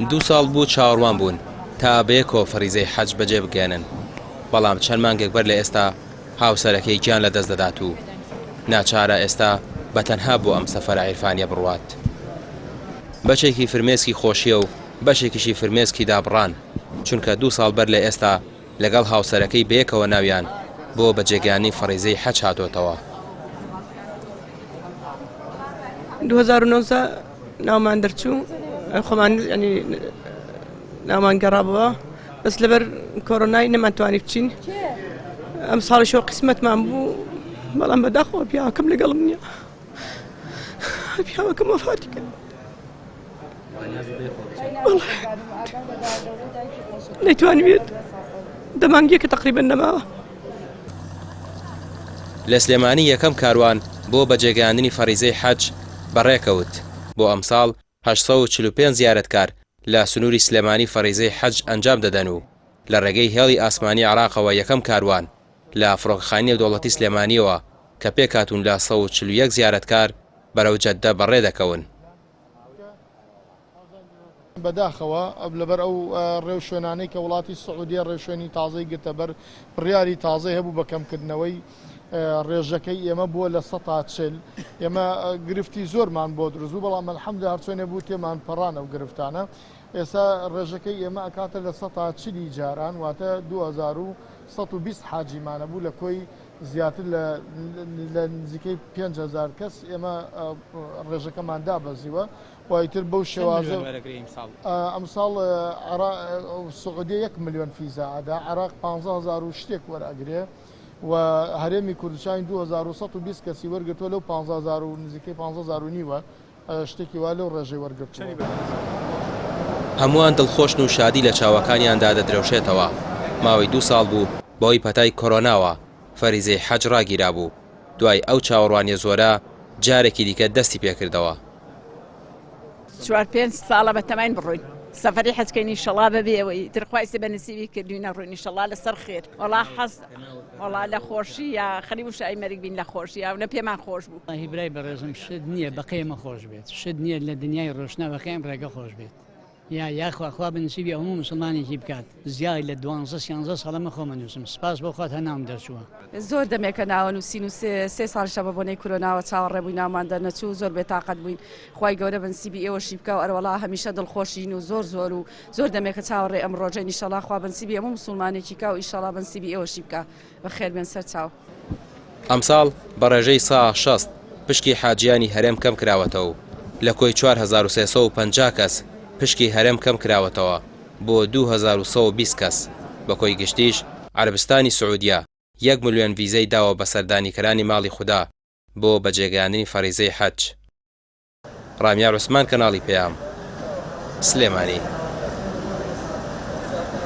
دوو ساڵ بوو چاوەڕوان بوون تا بەیەکەوە فەریزەی حەج بەجێ بگەیەنن، بەڵام چەند مانگێک بەر لە ئێستا هاوسەرەکەی گیان لەدەست دەدات و ناچارە ئێستا بە تەنها بۆ ئەم سەفەرە عیرفانیە بڕوات. بەشێکی فرمێسکی خۆشیە و بەشێکیشی فرمێسکی دابڕان، چونکە دوو ساڵ بەر لە ئێستا لەگەڵ هاوسەرەکەی بەیەکەوە ناویان بۆ بەجێگەیاندنی فەڕیزەی حەج هاتۆتەوە. 2019 ناومان دەرچوو خۆمان ینی ناومان گەڕابەوە بەس لەبەر کۆرۆنای نەمانتوانی بچین ئەم ساڵیشەوە قسمەتمان بوو بەڵام بەداخەوە پیاوەکەم لەگەڵم نییە پیاوەکەم وەفاتی کرد نەیتوانی بێت دەمانگیەکە تقریبا نەماوە. لە سلێمانی یەکەم کاروان بۆ بەجێگەیاندنی فەریزەی حەج بەڕێکەوت، بۆ ئەمساڵ 845 زیارەتکار لە سنووری سلێمانی فەریزەی حەج ئەنجام دەدەن و لە ڕێگەی هێڵی ئاسمانی عێراقەوە یەکەم کاروان لە فڕۆکەخانی نێودەوڵەتی سلێمانییەوە کە پێکهاتوون لە 141 زیارەتکار بەرەو جەددە بەڕێدەکەون. بەداخەوە لەبەر ئەو ڕێوشوێنانەی کە وڵاتی سعودیە ڕێوشوێنی تازەی گرتە بەر، بڕیاری تازەی هەبوو بە کەمکردنەوەی ڕێژەکەی ئێمە بووە 40%، ئێمە گرفتی زۆرمان بۆ دروست بوو، بەڵام الحمدللە هەرچۆنێ بوو تێمان پەڕان ئەو گرفتانە. ئێستا ڕێژەکەی ئێمە ئەکاتە 40% جاران، واتە 2120 حاجیمانە بوو لە کۆی زیاتر لە نزیکەی 5000 کەس ئێمە ڕێژەکەمان دابەزیوە. و ئیتر بەو شێوازە ئەمساڵ سعودیە یەک ملیۆن فیزا ئەدا، عێراق 15 هەزار و شتێک وەرئەگرێ و هەرێمی کوردستانی 2120 کەسی وەرگرتووە لەو 15 هەزار و نزیکەی 15 هەزار و نیوە شتێکی وا لەو ڕێژەی وەرگرتووە. هەمووان دڵخۆشن و شادی لە چاوەکانیاندا دەدرەوشێتەوە، ماوەی دوو ساڵ بوو بەهۆی پەتای کۆرۆناوە فەریزەی حەج ڕاگیرابوو، دوای ئەو چاوەڕوانیە زۆرە جارێکی دیکە دەستی پێکردەوە. چوار پێنج ساڵە بەتەماین بڕۆین سەفەری حەج کەین ئیشەڵا بەبێ ئەوەی تر خوای سێ بە نسیبی کردوینە ڕوین ئیشەڵا لەسەر خێر وەڵا حەز وەڵا لە خۆشی یا خەریک بوو شای مەرگ بین لە خۆشی یا نە پێمان خۆش بوو. وەڵاهی برای بەڕێزم شت نییە بەقەی ئەمە خۆش بێت شت نییە لە دنیای ڕۆشنا بەقەی ئەم ڕێگە خۆش بێت. یا یاخوا خوا بە نسیبی هەموو موسڵمانێکی بکات زیای لە دوانزە سیانزە ساڵە من خۆم ئەنوسم سپاس بۆ خوا تا ناوم دەرچووە. زۆر دەمێکە ناوە نوسین و سێ ساڵیشە بە بۆنەی کورۆناوە چاوەڕێ بووین ناومان دەرنەچوو زۆر بێتاقەت بووین خوای گەورە بە نسیبی ئێوەشی بکا و ئەرەوەڵا هەمیشە دڵخۆشین و زۆر زۆر و زۆر دەمێکە چاوەڕێی ئەم ڕۆژەین ئیشەڵا خوا بە نسیبی هەموو موسوڵمانێکی کا و ئیشەڵا بە نسیبی ئێوەشی بکا. بەخێر بێن سەر چاو. ئەمساڵ بە ڕێژەی سا 60 پشکی حاجیانی هەرێم کەمکراوەتەوە و لە کۆی 4350 کەس پشکی هەرێم کەمکراوەتەوە بۆ 2120 کەس، بە کۆی گشتیش عەرەبستانی سعودیە یەک ملیۆن ڤیزەی داوە بە سەردانیکەرانی ماڵی خودا بۆ بەجێگەیاندنی فەریزەی حەج. ڕامیار عوسمان کەناڵی پەیام، سلێمانی.